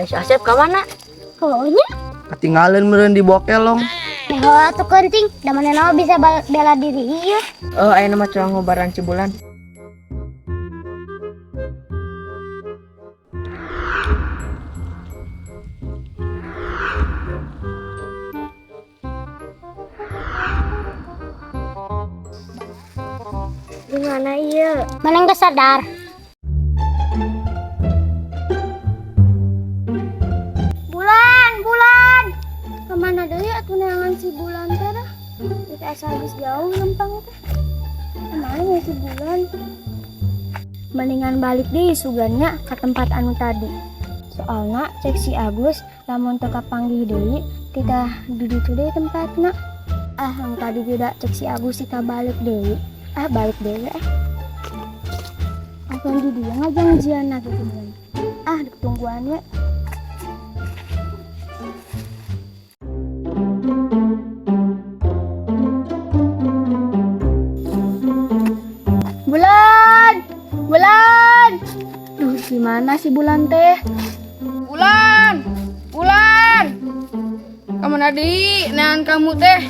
Si Asep ka mana? Pokoknya Ketinggalan meureun di bokelong. Neho atuh kenting, da manehna bisa bela diri ieu. Oh, ayeuna mah curang ngobaran cibulan. Di mana ieu? Mana geus sadar? Bulan, bulan. Kemana deui atuh neangan si bulan teh dah? Kita asa geus jauh lempang teh. Kemana ya si bulan? Mendingan balik deui sugannya ke tempat anu tadi. Soalna cek si Agus lamun teu kapanggih deui titah di ditu deui tempatna. Ah, yang tadi juga cek si Agus kita balik deui. Ah, balik deui ah. Apa di dia ngajang gitu bulan. Ah, ditungguan we. Bulan! Bulan! Duh, gimana sih bulan teh? Bulan, bulan. Kamu nadi, nean kamu teh.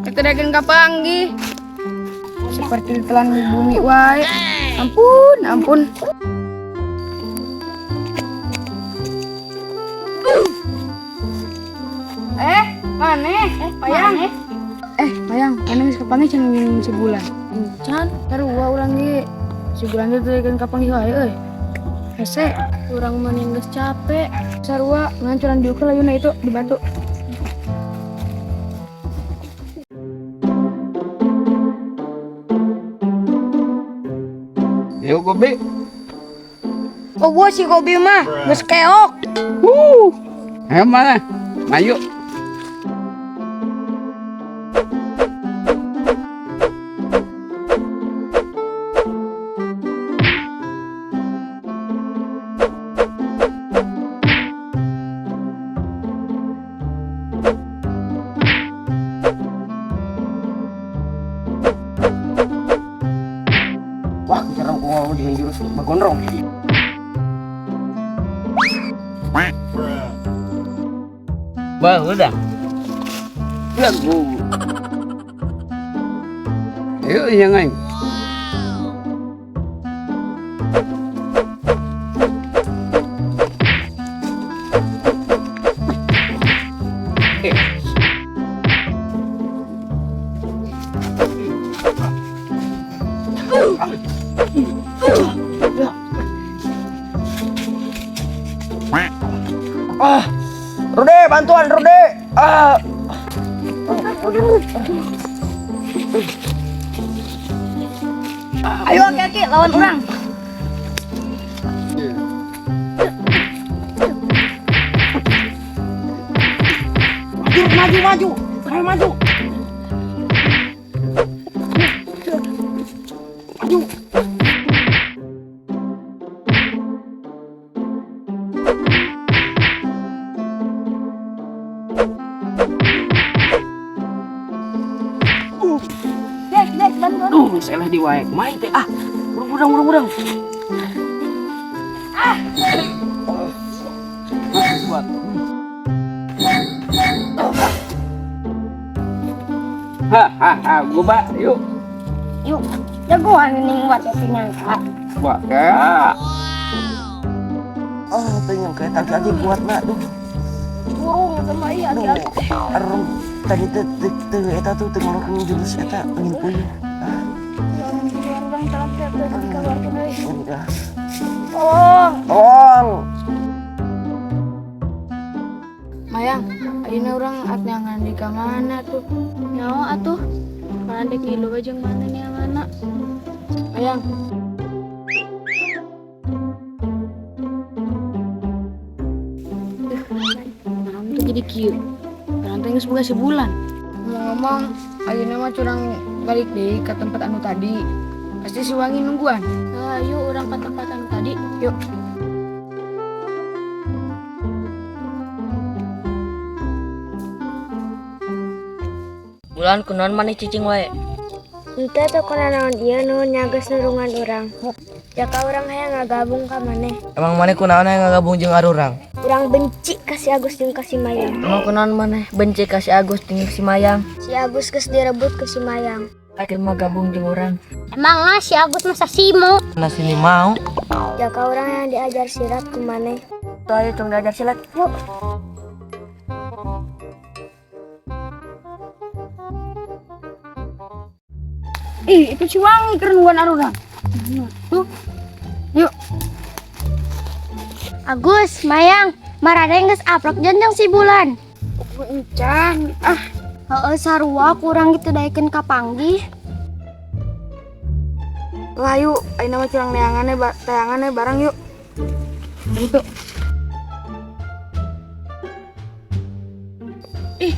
Kita dagang kapanggih. Seperti ditelan bumi wae. Ampun, ampun. Eh, maneh? Mayang. Eh, Mayang, maneh geus kapanggih can ngin sebulan. Can, sarua urang ge. Sebulan teh dagang kapanggih wae euy. Hese, Urang mah geus capek. Sarua ngancuran diukur layuna itu di batu. Yuk Gobi. Oh, gua si Gobi mah geus keok. Ayo mana? Ayo. Wah, cara aku dengan jurus bagondrong. Bang, udah. Lagu. Ayo jangan. Ah, Rude, bantuan Rude. Ah. Ayo aki-aki lawan urang. Maju, maju, maju. Ayo maju. Maju. Dek, dek, bantuan. Duh, salah di wae. Main teh ah. Urang, urang, urang. Ah. Buat. Ha ha ha, goba, yuk. Yuk, jagoan ning wat teh nyangka. Wah, kayak. Ah, teh nyangka eta lagi kuat na. Duh. Burung sama iya aki-aki. Arum tadi teh teh teh eta tuh teh ngolokeun jurus eta angin puyuh. Ah, Urang telat teh dikabarkeun euy. udah. Oh, Tolong. Mayang, ayeuna urang at neangan di ka mana tuh? Nyawa atuh. Mana dek ngilu we jeung mana neanganna. Mayang. Naon tuh jadi kieu? Urang teh geus boga sebulan. Ngomong-ngomong, ayeuna mah curang balik deui ka tempat anu tadi. Pasti si Wangi nungguan. Ayo urang ke tempat anu tadi. Yuk. Bulan kunaon maneh cicing wae. Henteu teu kunaon ieu nu nyageus nurungan urang. Jaka urang hayang ngagabung ka maneh. Emang maneh kunaon hayang ngagabung jeung arurang? Urang benci ka si Agus jeung ka si Mayang. Mau kunaon maneh benci ka si Agus jeung si Mayang? Si Agus geus direbut ku si Mayang. Akhir mah gabung jeung urang. Emang ah si Agus masa simo. Nah sini mau. Jaka urang yang diajar silat ku maneh. Tuh ayo cung diajar silat. Yuk. Ih, itu si Wangi keur nungguan arurang. Tuh. Yuk. Agus, Mayang, marane geus aprok jeung si Bulan. Encan. Ah, Heeh, sarua kurang gitu daekeun kapanggih. lah yuk, ayeuna mah curang neangannya tayangannya bareng yuk. Itu. Ih,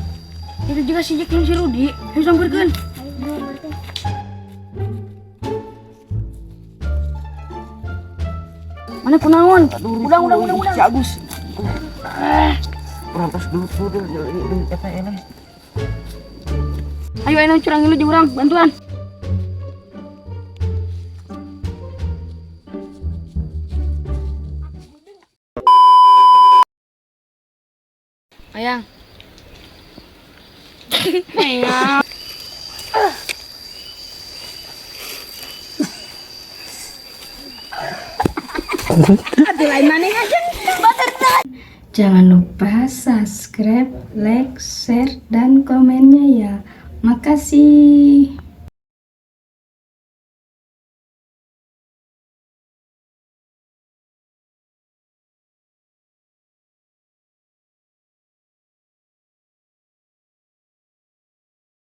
itu juga si Jack jeung si Rudi. Ayo sampeurkeun. Mana kunaon? Udang, udang, udang, udang. Si Agus. Urang tos dulu tuh dulu eta eleh. Ayo ayo curang lu jeung urang, bantuan. Ayang. Ayang. Jangan lupa subscribe, like, share, dan komennya ya. Makasih.